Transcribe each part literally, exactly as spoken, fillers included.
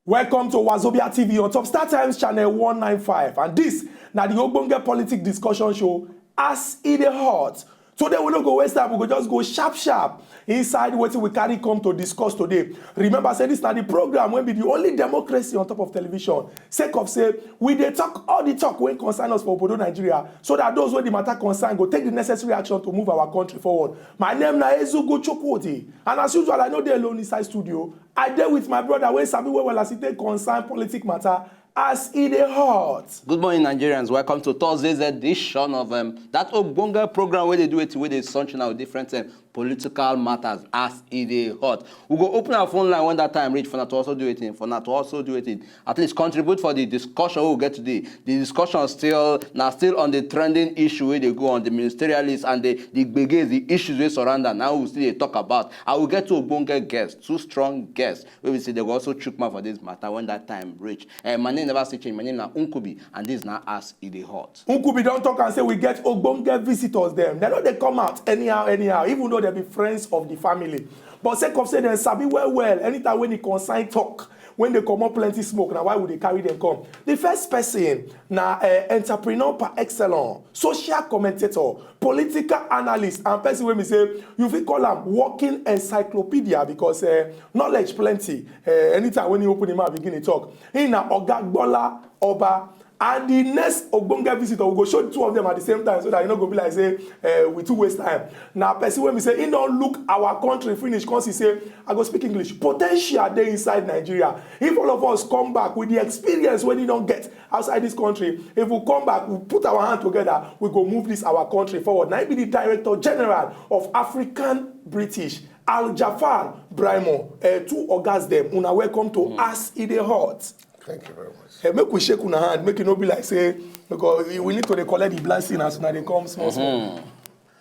Welcome to Wazobia T V on top Star Times channel one nine five, and this na the ogbonge politic discussion show as e dey hot. Today we no go waste time, we go just go sharp sharp inside wetin we carry come to discuss today. Remember say this na the program wey be the only democracy on top of television, sake of say we dey talk all the talk wey concern us for obodo Nigeria, so that those wey the matter concern go take the necessary action to move our country forward. My name na Ezugo Chukwudi, and as usual, I no dey alone inside studio. I dey with my brother wey sabi well well as e take concern politic matter as e dey hot. Good morning, Nigerians. Welcome to Thursday's edition of um, that ogbonge program wey dey do it, wey dey sunshine our different um, political matters as e dey hot. We go open our phone line when that time reach for una to also do it in, for una to also do it in. At least contribute for the discussion we get today. The discussion still na still on the trending issue wey dey go on the ministerial list and the the gbege, the issues wey surround am. Now we still dey talk about. I will get two ogbonge guests, two strong guests wey we say they go also chook mouth for this matter when that time reach. Uh, my name never still change. My name na Nkubi, and this na as e dey hot. Nkubi don talk and say we get ogbonge visitors dem. They no dey come out anyhow, anyhow, even though they be friends of the family. But sake of say dem sabi well well, anytime when e concern talk, when they comot plenty smoke, na why we dey carry them come. The first person na uh, entrepreneur par excellence, social commentator, political analyst, and person wey be say you fit call am walking encyclopedia because uh, knowledge plenty. Uh, anytime when he open him mouth, begin to talk. He na Oga Gbola Oba. And the next ogbonge visitor, we go show two of them at the same time so that you no go be like say uh, we too waste time. Na person wey be say he don look our country finish, come see say I go speak English. Potential dey inside Nigeria. If all of us come back with the experience wey he don get outside this country, if we come back, we put our hand together, we go move this our country forward. Na him be the director general of African British, Al Jafar Brimo. Uh, two ogas dem, una welcome to as e dey hot. Thank you very much. Hey, make we shake una hand, make e no be like say because we need to dey collect the blessing as una dey come small small.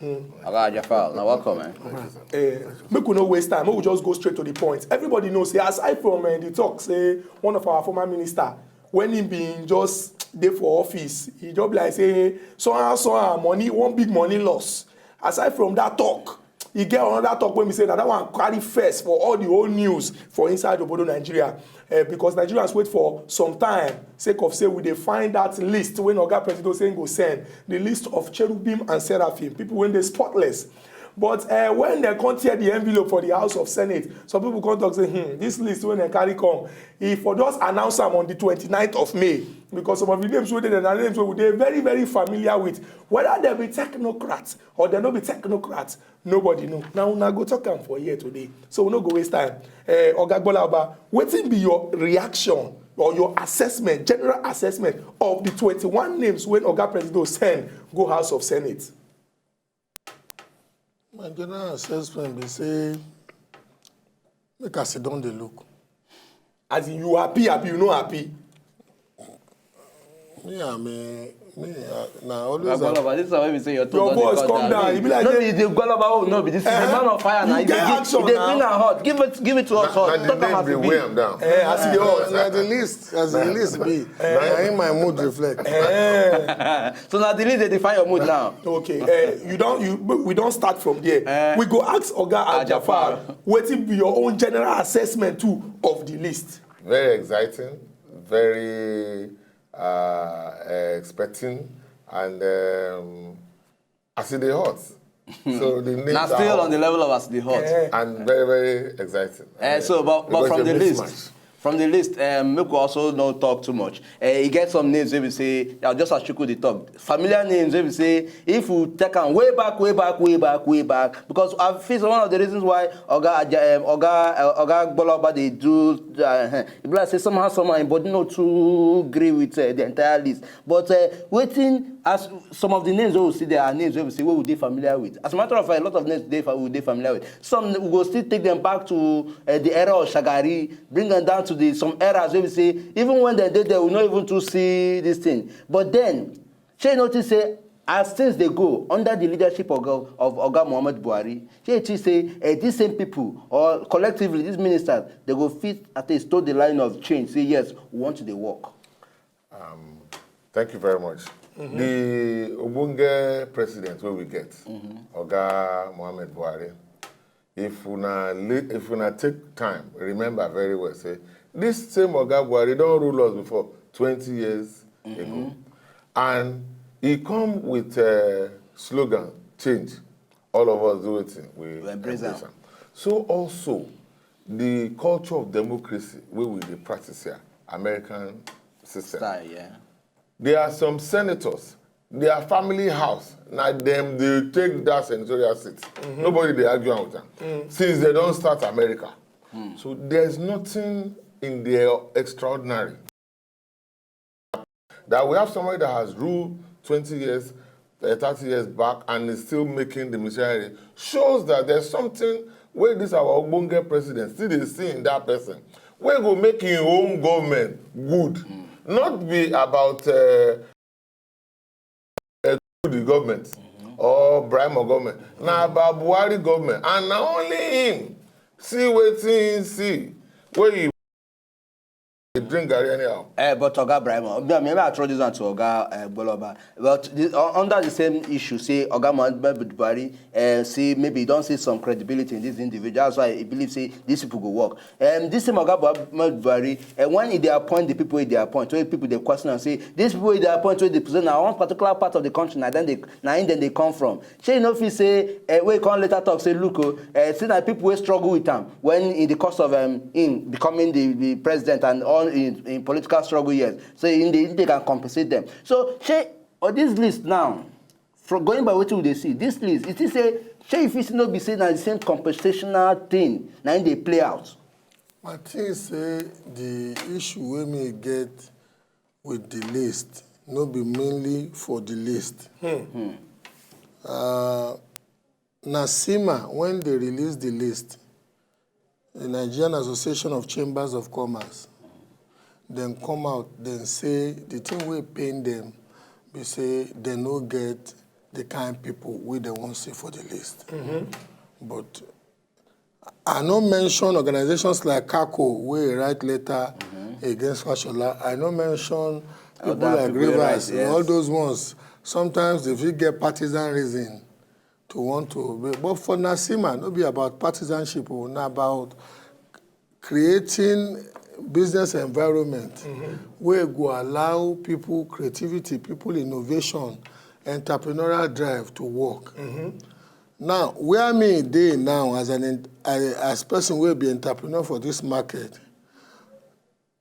Oga Jafar, na welcome, eh? Eh, make we no waste time, make we just go straight to the point. Everybody know say aside from eh, the talk say one of our former minister, when he been just dey for office, he just be like say somehow somehow money, one big money loss. Aside from that talk, e get another talk wey be say na that one carry first for all the whole news for inside obodo Nigeria. Eh, because Nigerians wait for some time sake of say we dey find that list wey Oga Presido say he go send, the list of cherubim and seraphim, people wey dey spotless. But uh, when they come tear the envelope for the House of Senate, some people come talk say, hmm, this list wey they carry come, if for just announce am on the twenty-ninth of May, because some of the names wey dey there na names wey we dey very very familiar with, whether they be technocrats or they no be technocrats, nobody know. Now una go talk am for here today, so we no go waste time. Uh, Oga Gbola Oba, wetin be your reaction or your assessment, general assessment of the twenty-one names wey Oga Presido send go House of Senate? My general assessment be say make I sit down dey look. As in you happy, happy, you no happy? Me, I mean, me, I, na always Oga Gbola Oba, this is why we say your tone Your don dey voice come down. You be like no say be the Gbola Oba, oh, no be this is the Eh? Man of fire na. You get action now. Bring am hot. Give it, give it to us hot. Talk am as e be. Weigh am down. Eh, as e dey hot. Na the list, as the list be. Na him my mood reflect. Eh. So na the list dey define your mood now. Okay, eh, you don you we don start from there. Eh. We go ask Oga Al Jafar, wetin be your own general assessment too of the list? Very exciting, very uh, eh, expecting, and um, as e dey hot. So the names Na are still hot. On the level of as e dey hot. Eh. And very, very exciting. Eh, so, but, but Because from it's a the list, mismatch. From the list, um, make we also no talk too much. Uh, e get some names wey be say, uh, just as Chuku dey talk, familiar names wey be say, if we take am way back, way back, way back, way back, because I feel say one of the reasons why Oga Aja, um, Oga uh, Oga Gbola Oba dey do, uh, e be like say somehow somehow im body no too gree with uh, the entire list. But uh, wetin as some of the names wey we see there are names wey we see wey we dey familiar with. As a matter of fact, a lot of names dey fa- we dey familiar with. Some we go still take them back to uh, the era of Shagari, bring them down to the some eras wey we say even when they dey there, we no even too see this thing. But then, shey you notice say as things dey go under the leadership of, of Oga Muhammad Buhari, shey you think say uh, these same people or collectively these ministers they go fit at least toe the line of change? Say yes, we want to dey work. Um, thank you very much. The Obunge president wey we get, Oga Mohammed Buhari, if una li- if una take time, remember very well say This same Oga Buhari don rule us before twenty years ago. And he come with a slogan, change. All of us do it. We embrace am. So also, the culture of democracy wey we dey practice here, American system. Style, yeah. There are some senators, their family house, na dem dey take that senatorial seat. Nobody dey argue am with am. Since they don start America. So there's nothing in there extraordinary. That we have somebody that has ruled twenty years, uh, thirty years back and is still making the machinery shows that there's something wey this our ogbonge president still dey see in that person wey go make him own government good. Not be about uh, uh, the government or Brimo government. Na about Buhari government, and na only him see wetin he see wey he dey drink garri anyhow. Eh, but Oga Brimo, I mean, maybe I throw this one to Oga uh, Boloba. But the, uh, under the same issue, say Oga Muhammad Buhari, uh, say maybe he don't see some credibility in this individual. That's why he believe say these people go work. Um, this same Oga Muhammad Buhari, uh, when he dey appoint the people he dey appoint, so people dey question and say these people he dey appoint, so they present na one particular part of the country, na then they na in then they come from. Shey you no fit say uh, wey come later talk say look o, uh, say na people wey struggle with am when in the course of um, him becoming the, the president and all in, in political struggle years, so in the, they can compensate them. So shey on this list now, from going by wetin we dey see, this list, it is say shey you fit no be say na the same compensational thing na im dey play out. I think say the issue wey me get with the list no be mainly for the list. Hmm. Uh, na sima when they release the list, the Nigerian Association of Chambers of Commerce, then come out then say the thing wey pain them be say they no get the kind people wey they wan see for the list. But I no mention organizations like kako wey write letter against Fashola. I no mention people like Rivers, all those ones. Sometimes they fit get partisan reason to want to. But for Nasima, no be about partisanship, o, na about creating business environment wey go allow people creativity, people innovation, entrepreneurial drive to work. Now, where me dey now as an en- I- as person wey be entrepreneur for this market,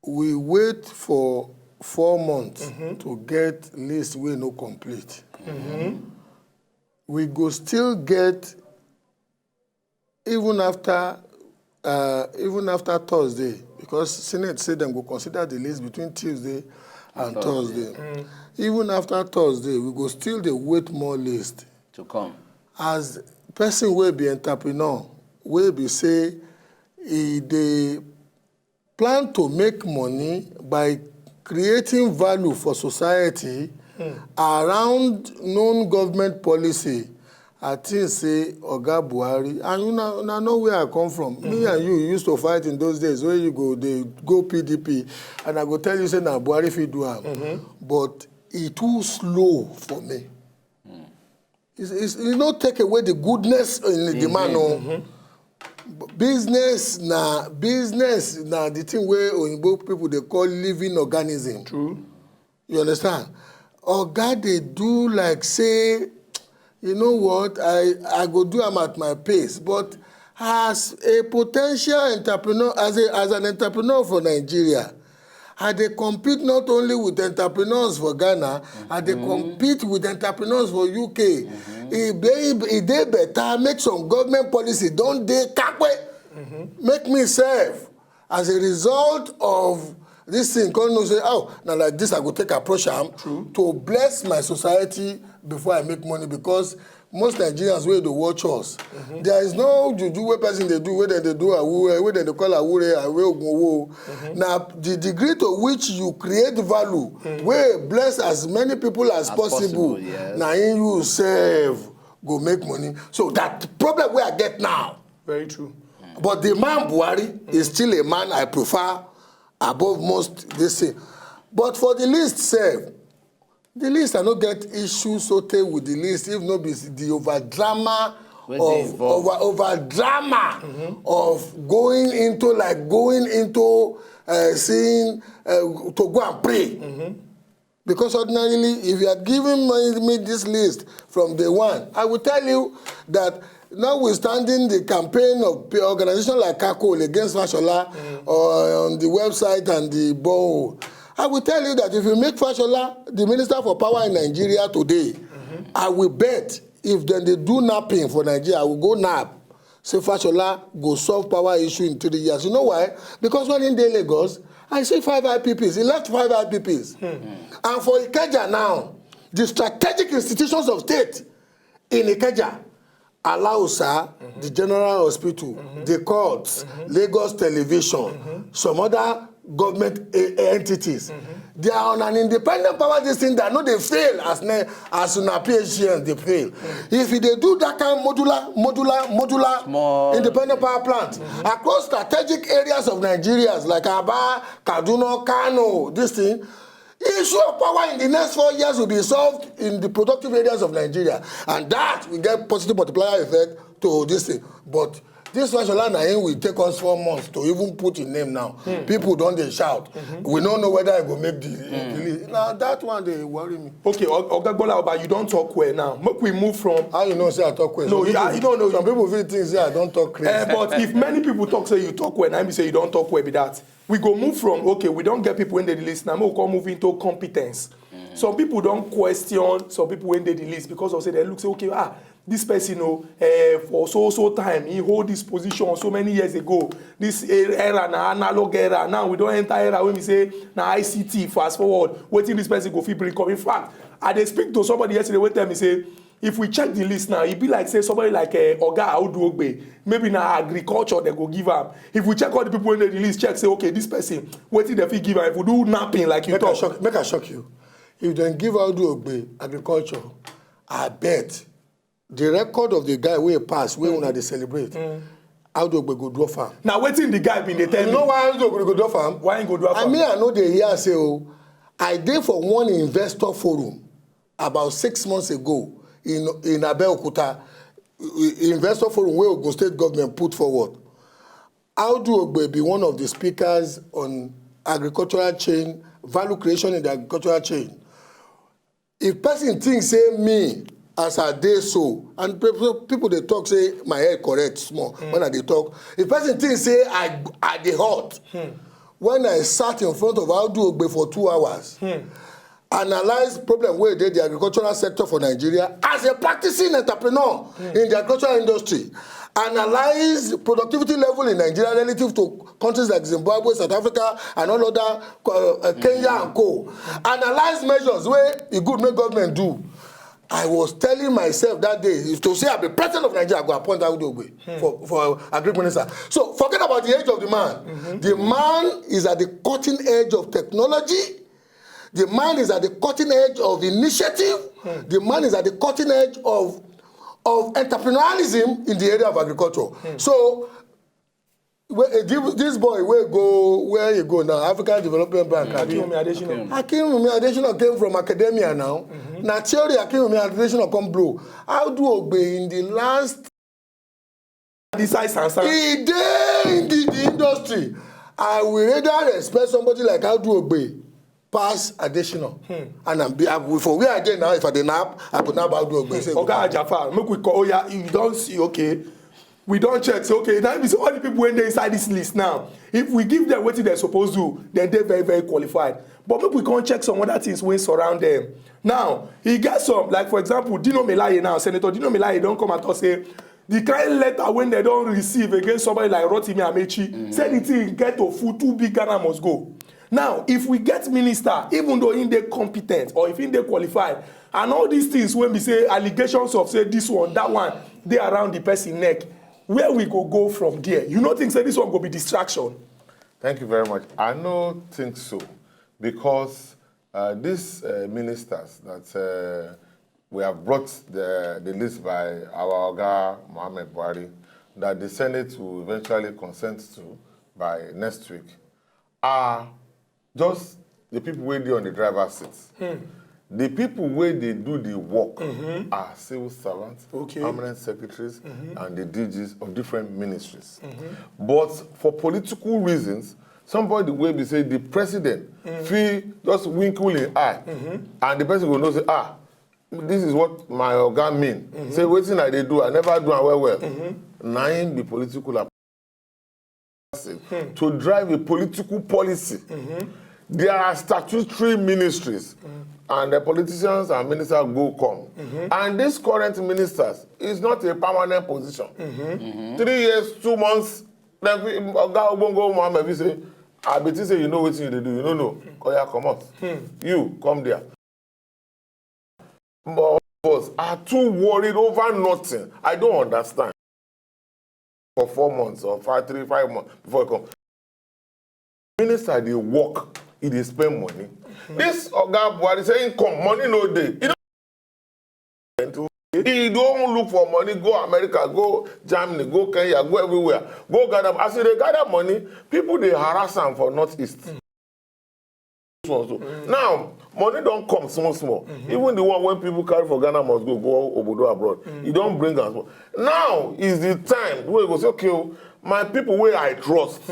we wait for four months to get list wey no complete. We go still get even after uh, even after Thursday, because Senate say dem go consider the list between Tuesday and Thursday. Even after Thursday, we go still dey wait more list. To come. As person wey be entrepreneur, wey be say e dey plan to make money by creating value for society around known government policy, I think say Oga Buhari, and una, una know where I come from. Me and you used to fight in those days where you go, they go P D P, and I go tell you say na Buhari fit do am. But e too slow for me. It's, it's, e no take away the goodness in the man, o. Business na business na the thing wey oyinbo people dey call living organism. True. You understand? Oga dey do like say, you know what, I I go do am at my pace, but as a potential entrepreneur, as a as an entrepreneur for Nigeria, I dey compete not only with entrepreneurs for Ghana, I dey compete with entrepreneurs for U K. E dey e dey better make some government policy don dey kakpe, make me serve as a result of this thing come know say, oh, na like this I go take approach am to bless my society before I make money, because most Nigerians wey dey watch us, there is no juju wey person dey do wey dem dey do awure, wey dem dey call awure, awe ogun owo. Na the degree to which you create value wey bless as many people as possible, na im you sef go make money. So that problem wey I get now. Very true. But the man Buhari is still a man I prefer above most this thing. But for the list sef, the list, I no get issue sotey with the list if no be the over drama Where they of involved. over over drama of going into, like, going into uh, seeing uh, to go and pray. Because ordinarily, if you had given me, me this list from day one, I would tell you that, notwithstanding the campaign of p- organization like Kakol against Fashola or on the website and the borehole, I will tell you that if you make Fashola the minister for power in Nigeria today, I will bet if then they do napping for Nigeria, I will go nap. Say Fashola go solve power issue in three years. You know why? Because when in dey Lagos, I see five I P Ps. He left five I P Ps. And for Ikeja now, the strategic institutions of state in Ikeja, Alausa, the General Hospital, the courts, Lagos Television, some other government e- entities. They are on an independent power, this thing that no they fail as ne, as una P H C N they fail. If they do that kind of modular, modular, modular Small. independent power plant across strategic areas of Nigeria like Aba, Kaduna, Kano, this thing, issue of power in the next four years will be solved in the productive areas of Nigeria, and that will get positive multiplier effect to this thing. But this Fashola na him will take us four months to even put him name now. People don't they shout. We don't know whether I go make the, the list. Now that one they worry me. Okay, O- Oga Gbola Oba, you don't talk well now. Make we move from. How you know say I talk well? No, Some you- people- I- you don't know. Some people feel things say I don't talk crazy. Eh, but if many people talk say you talk well, I be say you don't talk well be that. We go move from, okay, we don't get people when they list now. We come move into competence. Some people don't question some people when they list because of say they look say, okay, ah, this person, oh, eh, for so so time he hold this position so many years ago. This e- era na analog era. Now we don't enter era when we say na I C T fast forward. Waiting this person go fit bring come. In fact, I dey speak to somebody yesterday wey tell me say if we check the list now, e be like say somebody like uh, Oga Audu Ogbe, maybe na agriculture they go give am. If we check all the people wey dey the list, check say okay, this person, wetin dem fit give am? If we do napping like you Make I talk, shock, make I shock you. If they give Audu Ogbe agriculture, I bet the record of the guy wey pass, wey una dey celebrate, Audu Ogbe go dwarf am. na wetin the guy bin dey tell You me. Know why Audu Ogbe go dwarf am? Why he go dwarf I am? mean, I know they hear say, oh, I dey for one investor forum about six months ago in in Abeokuta, i- investor forum where Ogun State government put forward. Audu Ogbe be one of the speakers on agricultural chain, value creation in the agricultural chain. If person think say me as I dey so, and people people dey talk say my head correct small when I dey talk. If person think say I I dey hot, when I sat in front of Audu Ogbe for two hours, analyze problem wey dey the agricultural sector for Nigeria as a practicing entrepreneur in the agricultural industry, analyze productivity level in Nigeria relative to countries like Zimbabwe, South Africa, and all other uh, uh, Kenya and co. Analyze measures wey e good make government do. I was telling myself that day, if to say I be president of Nigeria, I go appoint Audu Ogbe for, for agric minister. So forget about the age of the man. The man is at the cutting edge of technology. The man is at the cutting edge of initiative. The man is at the cutting edge of of entrepreneurialism in the area of agriculture. So wey- eh, this this boy wey go where he go now, African Development Bank. Abi? Akinwumi Adesina. Akinwumi Adesina came from academia now. Na theory Akinwumi Adesina come blow. Audu Ogbe in the last This size and sound. he dey in the, the industry. I will rather respect somebody like Audu Ogbe pass Adesina. And I'm be, I, will- for where I dey now, if I dey nap, I go nap Audu Ogbe. Say, Oga Ajafar, make we call. Oh yeah, you don't see. Okay, we don't check. So okay, that means all the people when they inside this list now, if we give them what they're supposed to, then they're very very qualified. But make we can't check some other things when surround them. Now he get some, like for example, Dino Melaye now, Senator Dino Melaye don't come and talk say the kind letter when they don't receive against somebody like Rotimi Amechi, say the thing get to foot too big, Ghana must go. Now, if we get minister, even though in they competent or if in they qualified, and all these things when we say allegations of say this one, that one, they around the person neck, where we go go from there? You no think say this one go be distraction? Thank you very much. I no think so because uh, these uh, ministers that uh, we have brought the, the list by our Oga Mohammed Buhari, that the Senate will eventually consent to by next week, are just the people wey dey on the driver's seat. The people wey dey do the work are civil servants, Okay. permanent secretaries, and the D Gs of different ministries. But for political reasons, somebody wey be say the president fit just winkle im eye, and the person go know say, ah, this is what my oga mean. Say wetin I dey do, I never do am well well. Na im be political person to drive a political policy. There are statutory ministries, and the politicians and ministers go come. And these current ministers is not a permanent position. Three years, two months, then we- Oga Ogbongo Mohammed fit say, I be think say you know wetin you dey do, you no know. Oya, comot. You come there. But us are too worried over nothing. I don't understand. For four months or five, three, five months before e come. Minister dey work, e dey spend money. This Oga Buhari say im come, money no dey. E don, e don look for money, go America, go Germany, go Kenya, go everywhere, go gather. As e dey gather money, people dey harass am for Northeast. This one so. Now, money don come small small. Even the one wey people carry for Ghana must go, go obodo abroad. E don bring am small. Now is the time wey e go say, okay o, my people wey I trust,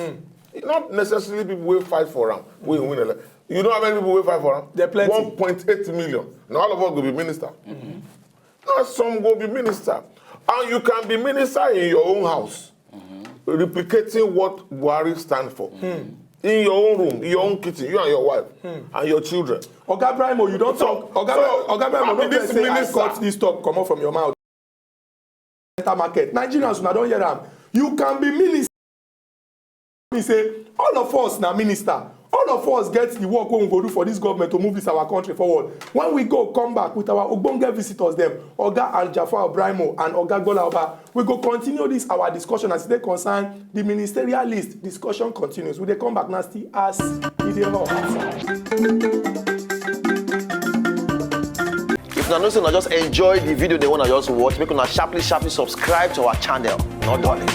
not necessarily people wey fight for am, wey win election. You know how many people wey fight for am? There plenty. One point eight million. Na all of us go be minister. Na some go be minister. And you can be minister in your own house, replicating what Buhari stand for. In your own room, in your own kitchen, you and your wife, and your children. Oga Brimo, you don So- talk. Oga so, Oga Brimo, I no mean, vex this say I minister- cut this talk comot from your mouth. Enter market. Nigerians, una don hear am. You can be minister. Mean say all of us na minister. All of us get the work wey we go do for this government to move this our country forward. When we go come back with our ogbonge visitors dem, Oga Al Jafar Brimo and Oga Gbola Oba, we go continue this our discussion as e dey concern the ministerial list. Discussion continues. We dey come back now still as e dey hot. If una know say una just enjoy the video dem wey una just watch, make una sharply sharply subscribe to our channel. No darling.